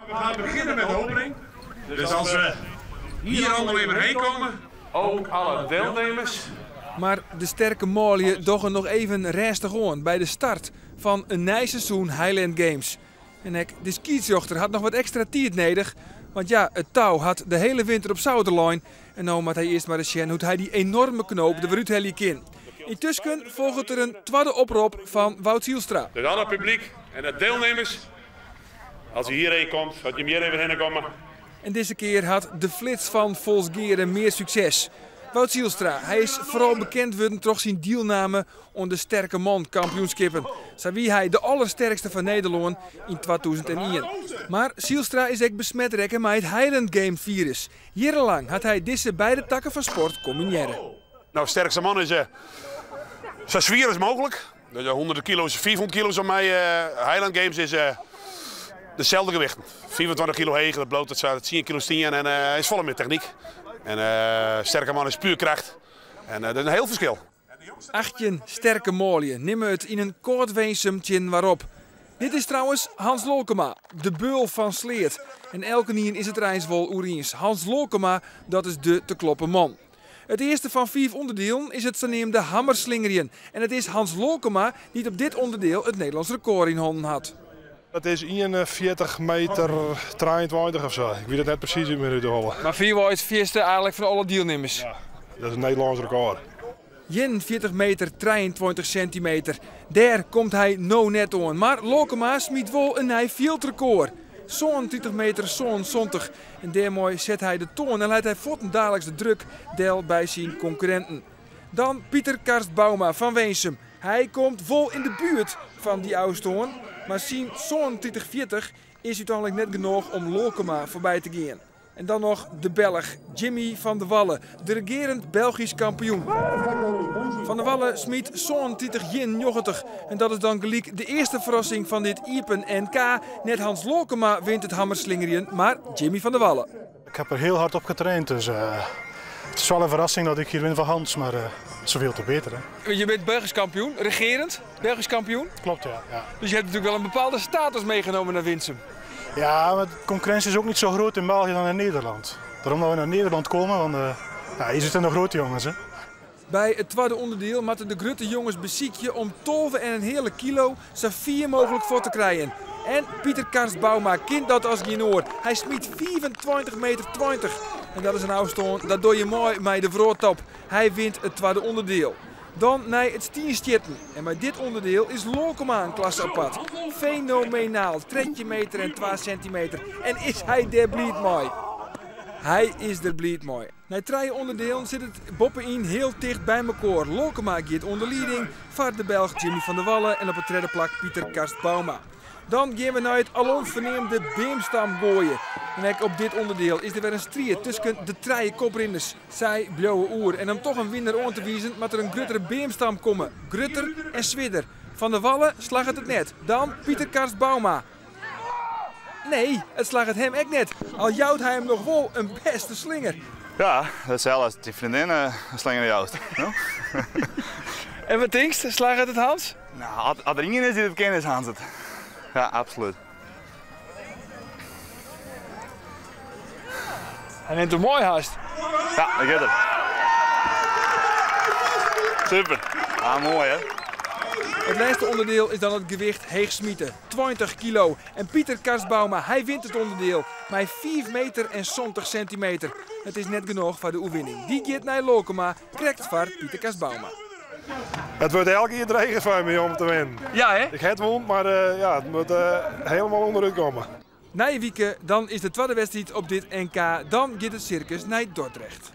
We gaan beginnen met de opening. Dus als we hier allemaal even heen komen, ook alle deelnemers. Mar de sterke manlju dogge noch even rêstich oan by de start fan in nij seizoen Highland Games. En ek de skiedsrjochter hat noch wat ekstra tiid nedich, want ja, it tou hat de hiele winter op souder lein en no moat hy earst mar ris sjen hoe't hy dy enoarme knoop der wer úthelje kin. Yntusken folget der in twadde oprop fan Wout Zylstra. Dus alle publyk en de deelnemers, as u hierheen komt, dat jim hjir even hinne komme. En dizze kear hat de flits fan Folsgeare mear sukses. Wout Zylstra, hy is foaral bekend wurden troch syn dielname oan de Sterke Man kampioenskippen. Sa wie hy de allersterkste fan Nederlân yn 2001. Mar Zylstra is ek besmet rekke mei it Highland Game firus. Jierrenlang hat hy dizze beide takken fan sport kombinearre. No, sterkste man is sa swier as mooglik. Dus 100 kilo's, 500 kilo's om my. Highland Games is deselde gewichten. 25 kilo heger, dat bliuwt it sa 10 kilo stean en is folle mear technyk. En sterke man is puer kracht. En dat is in hiel ferskil. 18 sterke manlju nimme it yn in kâld Winsum tsjin inoar op. Dit is trouwens Hans Lolkema, de beul fan Sleat. En elkenien is it der eins wol oer iens. Hans Lolkema, dat is de te kloppen man. It earste fan fiif ûnderdielen is it saneamde hammerslingerjen. En it is Hans Lolkema dy't op dit ûnderdiel it Nederlânsk rekôr yn hannen hat. It is 41 meter 23 of sa. Ik wit it net presys út myn út de holle. Mar fierwei it fierste eigenlik fan alle dielnimmers. Ja, dat is in Nederlânsk rekôr. 41 meter 23 sintimeter. Dêr komt hy no net oan. Mar Lolkema smyt wol in nij fjildrekôr. 37 meter 77. En dêrmei set hy de toan en leit hy fuortendaliks de druk del by syn konkurrinten. Dan Pieter Karst Bouma fan Winsum. Hy komt wol yn de buert fan dy ôfstân, mar syn 37,40 is úteinlik net genôch om Lolkema foarby te gean. En dan noch de Belch Jimmy van der Walle, de regearend Belgysk kampioen. Van der Walle smyt 37,91 en dat is dan gelyk de earste ferrassing fan dit iepen NK. Net Hans Lolkema wint it hammerslingerjen, mar Jimmy van der Walle. Ik heb er heel hard op getraind, dus het is wel een verrassing dat ik hier win van Hans, maar zoveel te beter. Hè? Je bent Belgisch kampioen, regerend Belgisch kampioen. Klopt, ja, ja. Dus je hebt natuurlijk wel een bepaalde status meegenomen naar Winsum. Ja, maar de concurrentie is ook niet zo groot in België dan in Nederland. Daarom dat we naar Nederland komen, want ja, hier zitten de grote jongens. Hè. By it twadde ûnderdiel moatte de grutte jonges besykje om 12,5 kilo sa fier mooglik fuort te krijen. En Pieter Karst Bouma kin dat as gjin oar. Hy smyt 25 meter 20. En dat is in ôfstân, dat doch je mei mei de wrâldtop. Hy wint it twadde ûnderdiel. Dan nei it stienstjitten. En mei dit ûnderdiel is Lolkema in klasse apart. Fenomenaal, 13 meter en 2 sintimeter. En is hy dêr bliid mei? Hy is der bliid mei. Nei trije ûnderdielen sit it boppe-yn hiel ticht by mekoar. Lolkema giet oan de lieding foar de Belch Jimmy van der Walle en op it tredde plak Pieter Karst Bouma. Dan gean we nei it alom ferneamde beamstamgoaien. En ek op dit ûnderdiel is der wer in striid tusken de trije koprinners. Sy bliuwe oer en om toch in winner oan te wizen moat der in gruttere beamstam komme. Grutter en swierder. Van der Walle slagget it net. Dan Pieter Karst Bouma. Nee, it slagget him ek net. Al jout hy him noch wol in bêste slinger. Ja, dat is as dyn freondin in slinger joust. No? En wat tinkst? Slagget it Hans? No, as der ien is dy't it kin, is Hans it. Ja, absolút. Hy nimt him moai hast. Ja, dat giet er. Super. Ah, moai hè. It lêste ûnderdiel is dan it gewicht heechsmite, 20 kilo. En Pieter Karst Bouma, hy wint it ûnderdiel mei 5 meter en 70 sintimeter. It is net genôch foar de oerwinning. Dy giet nei Lolkema, krekt foar Pieter Karst Bouma. It wurdt elk jier dreger foar my om te winnen. Ja, hè? Ik ha wûn, mar ja, it moat hielendal ûnderút komme. Nije wike, dan is de twadde wedstriid op dit NK. Dan giet it sirkus nei Dordrecht.